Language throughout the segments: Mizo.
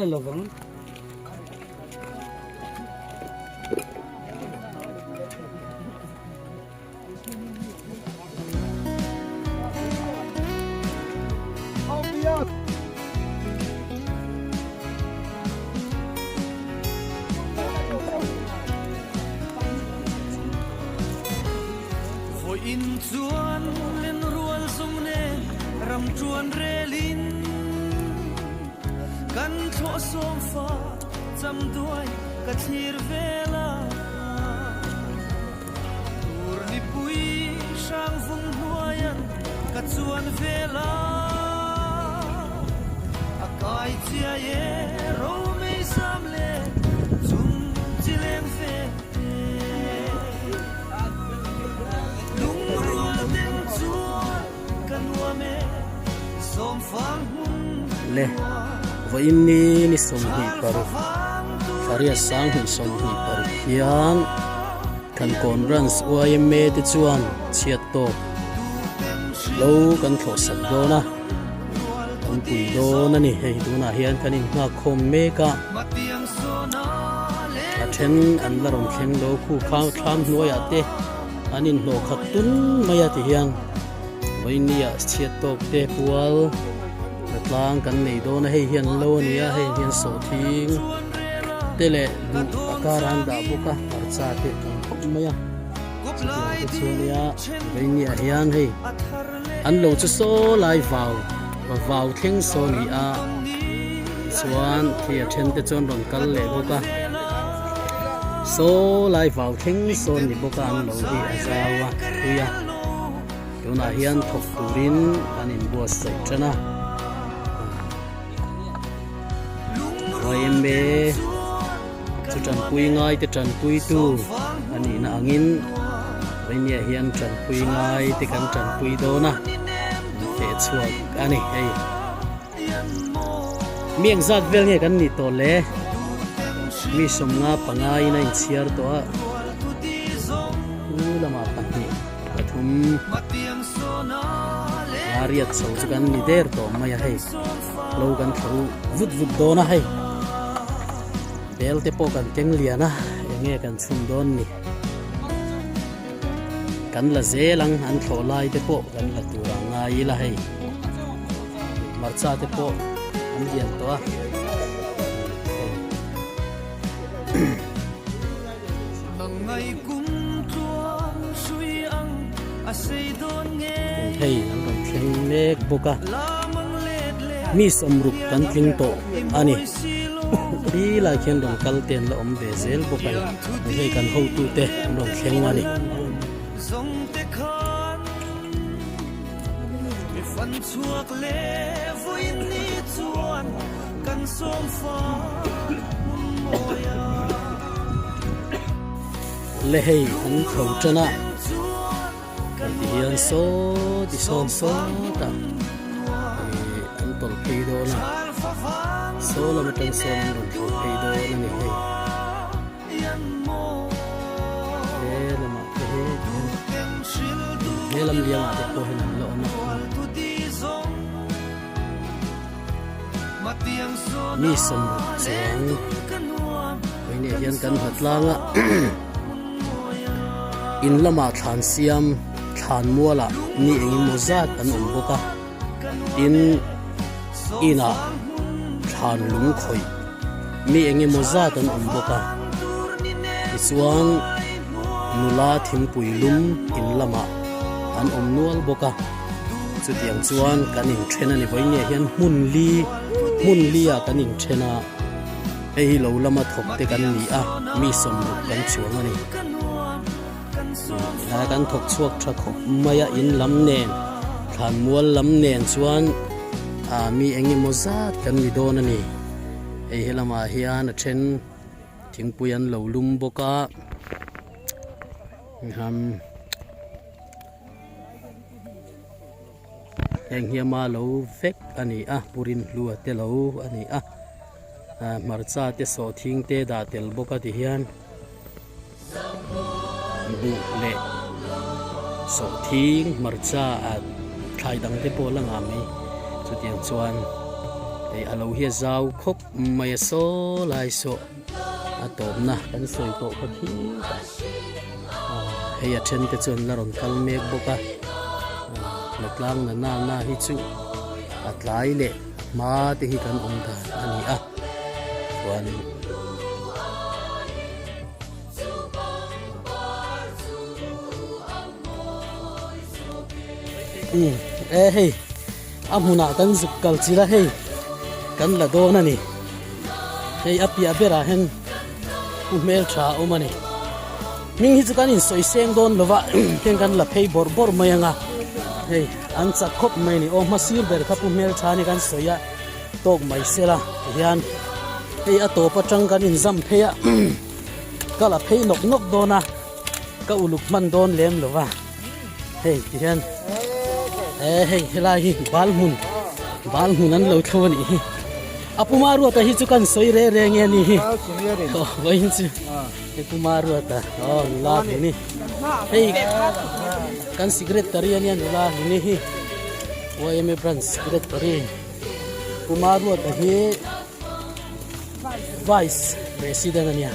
lovang. Le vawiin ni ni 26 thla riat 2026 hian Thankawn Branch yma te chuan chhiat tawk lo kan thlawh sak dawn a kan pui dawn a ni hei tunah hian kan innghak khawm mek a a then an la rawn thleng lo khu kha thlam hnuaiah te an inhlawh khat tun mai a ti hian vawinia chhiat tawk te pual tlang kan nei dawn a hei hian lo a ni a hei hian sawhthing te leh duh a kar an dah bawk a hmarcha te a tam khawp mai a chutiang te chu ania vawinia hian hei an lo chu saw lai vau vau thleng saw a ni a tichuan khi a then te chuan rawn kal leh bawk a saw lai vau thleng saw a ni bawk a an lo hi a zau a thui a. Tunah hian thawk turin an inbuatsaih tan a. YMA chu tanpui ngai te tanpuitu a nihna angin Vainia hian tanpui ngai te kan tanpui dawn a, an feh chhuak a ni hei. Mi engzat vel nge kan nih tawh le? Mi 55 in a inchhiar tawh a, u lamah pahnih. Pathum a riat chho chu kan ni der tawh mai a hei lo kan thlo vut vut dawn a hei bel te pawh kan keng lian a enge kan chhun dawn ni kan la zel ang an thlawh lai te pawh kan la tur a ngai ila hei hmarcha te pawh an lian tawh a. Hei an rawn thleng mek bawk a mi 60 kan tling tawh a ni ti lai khian rawn kal te an la awm ve zel bawk a ni hei kan hotu te an rawn thleng a ni. Le hei an tho tan a kan ti hian saw ti sawn sawt a ih an tawlh phei dawn a saw lam atang sawn an rawn tawlh phei dawn a ni hei he lamah te hi he lam liangah te pawh hian an la awm a. Mi 60 chuang hei hian kan hla tlang a in lamah thlan siam thlan mualah mi eng emaw zat an awm bawk a tin inah thlan lung khawih mi eng emaw zat an awm bawk a tichuan nula thingpui lum in lamah an awm nual bawk a. Chutiang chuan kan inthen a ni vawi nge hian hmun li hmun li ah kan inthen a hei hi lo lama thawk te kan ni a mi 60 kan chuang a ni a kan thawk chhuak tha khawp mai a in lam nen thlan mual lam nen chuan a mi eng emaw zat kan ni dawn a ni hei he lamah hian a then thingpui an lo lum bawk a Heng hi ama lo vek a ni a purin hlua te lo a ni a hmarcha te sawhthing te dah tel bawk a ti hian buh leh sawhthing hmarcha ah thlai dang te pawh a la ngah mai chutiang chuan. Hei a lo hi a zau khawp mai a saw lai saw a tawpna kan sawi tawh kha khi ta hei a then te chuan la rawn kal mek bawk a hnatlang na na na hi chu a tlai leh hma te hi kan awm dan a ni a chuan umm e hei a hmunah kan zuk kal chilh a hei kan la dawn a ni hei a piah berah hian pu hmel tha a awm a ni hming hi chu kan insawi seng dawn lo va heng kan la phei bawrh bawrh mai ang a hei an chak khawp mai a ni aw hmasir ber kha pu hmel tha a ni kan sawi a tawk mai sela tihian hei a tawp atang kan inzam phei a ka la phei nawk nawk dawn a ka uluk hman dawn lem lo va hei tihian e hei helai hi bal hmun bal hmun an lo thlo a nih hi a puma ruata hi chu kan sawi re re nge ni hi aw vawiin chu he puma ruata aw nula hluni hei kan secretary ania nula hluni hi YMA branch secretary puma ruata hi Vice President a nia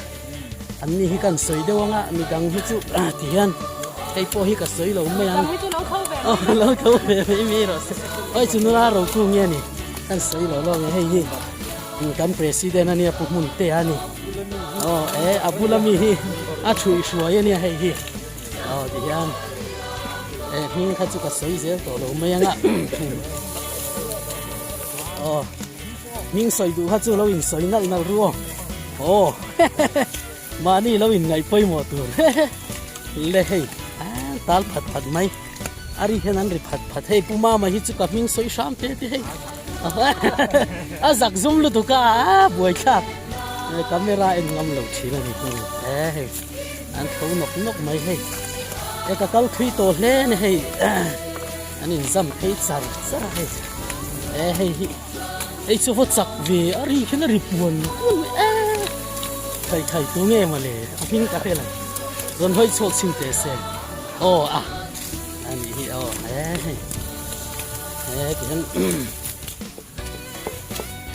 an ni hi kan sawi deuh anga midang hi chu ti hian hei pawh hi ka sawi lo mai ang aw lo tho ve mai mai rawh se oi chu nula ro kung nge ni kan sawi lo lo nge hei hi kan President a nia pu hmun te a ni aw e a bula mi hi a thui hruai a nia hei hi aw ti hian e hming kha chu ka sawi zel tawh lo mai anga aw. Hming sawi duh kha chu lo in sawi nalh nalh ru aw. Aw mahni lo in ngaih pawimawh tur le hei tal phat phat mai a ri hian an ri phat phat hei pu mama hi chu ka hming sawi hram te te hei a zak zum lutuk a buai thlak camera en ngam lo thin a ni e hei an tho nawk nawk mai hei e ka kal thui tawh hle a ni hei an in zam phei char char a hei e hei hi Hei chu vaw chak ve a ri khian a ri puan puan mai e thai thai tu nge maw le a hming ka hre lo rawn hawi chhuak chhin teh se aw a a nih hi aw he hei he ti hian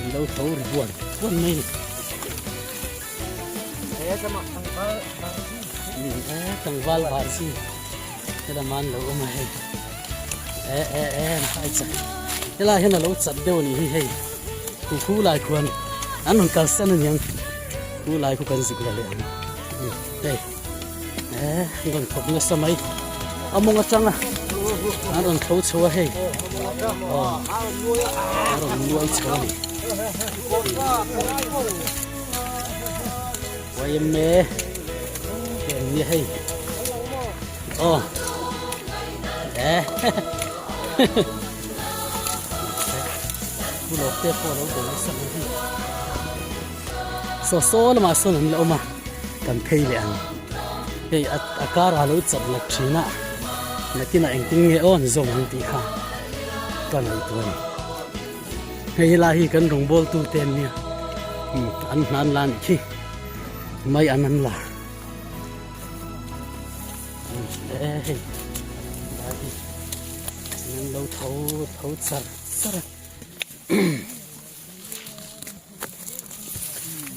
an lo tho ri buan buan mai ni tlangval var chi helam an lo awm a hei e e e ai chak helai hian a lo chat deuh a nih hi hei khu khu lai khuan an rawn kalsan a niang khu lai khu kan zik la leh ang hei e an rawn thawk nasa mai a mawng atanga an rawn tho chho a hei aw an rawn nuai chho a ni. YMA ken ni hei aw e pu lo te pawh lo dawr nasa mai hei saw saw lamah sawn an la awm a kan phei leh ang hei a kar ah lo chat lak thin a nakinah engtin nge aw an zawm ang tih kha ka ngaihtuah a ni. Hei helai hi kan rawngbawltu te an nia an hna an la anih khi mai an an la e hei lai hi an lo tho tho char char a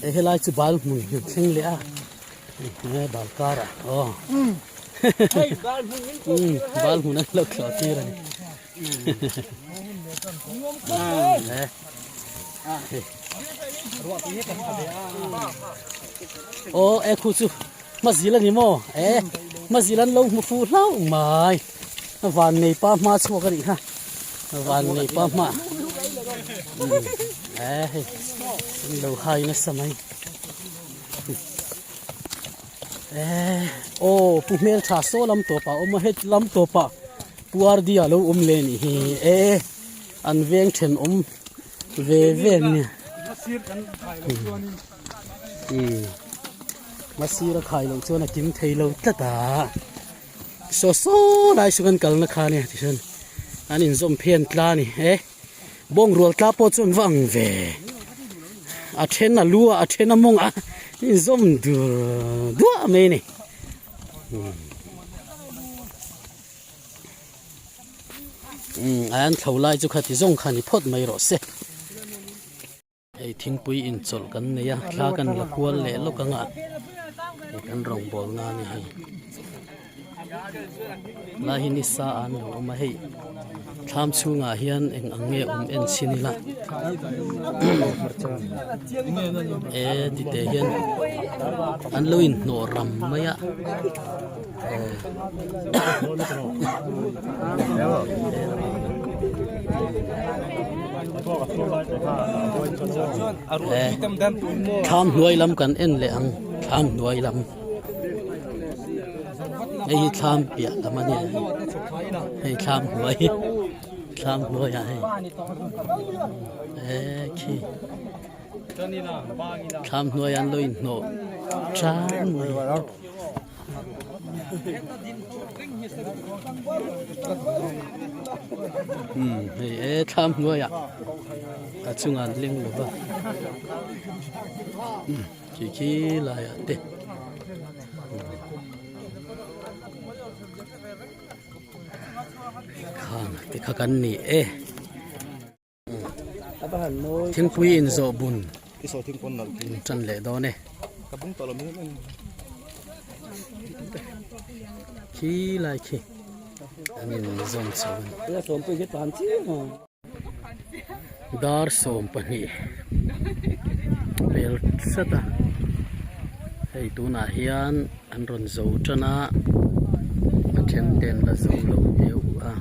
e helai chu bal hmun hi thleng leh a e bal kar ah aw bal hmun an lo thlawh tir a ni. Aw e khu chu hmazil a ni maw e hmazil an lo hmu fuh hlauh mai van nei pa hma chhuak a nih kha van nei pa hma e hei an lo hai nasa mai e aw pu hmel tha saw lam tawpah a awm a heti lam tawpah. Puardia lo awm leh nih hi e an veng thenawm ve ve nia hmasir a khai loh chuan a kim thei lo tlat a saw saw lai chu kan kalna kha nia tichuan an inzawm phian tla a ni e bawng rual tla pawh chu an va ang ve a then a lu a a then a mawng a inzawm dur duah mai a ni. Umm an thlo lai chu khati zawng kha ni phawt mai rawh se. Hei thingpui inchawlh kan nei a thla kan la kual leh lawk ang a hei kan rawngbâwl nga a ni hei lai hi nisa an lo awm a hei thlam chhungah hian eng ang nge awm en chhin ila e titeh hian an lo inhnawh ram mai a. Thlam hnuai lam kan en leh ang thlam hnuai lam hei hi thlam piah lam a nia hei thlam hnuai thlam hnuai ah hei e khi thlam hnuai an lo inhnawh tan mai. Umm hei e thlam hnuaiah a chungah an leng lo va umm khi khi laiah te khang te kha kan ni e. Thingpui inzawh bun in tan leh dawn e. Khi lai khi an inzawm chho a ni. Dar 12 pel tlat a hei tunah hian an rawn zo tan a a then te an la zo lo deuh a.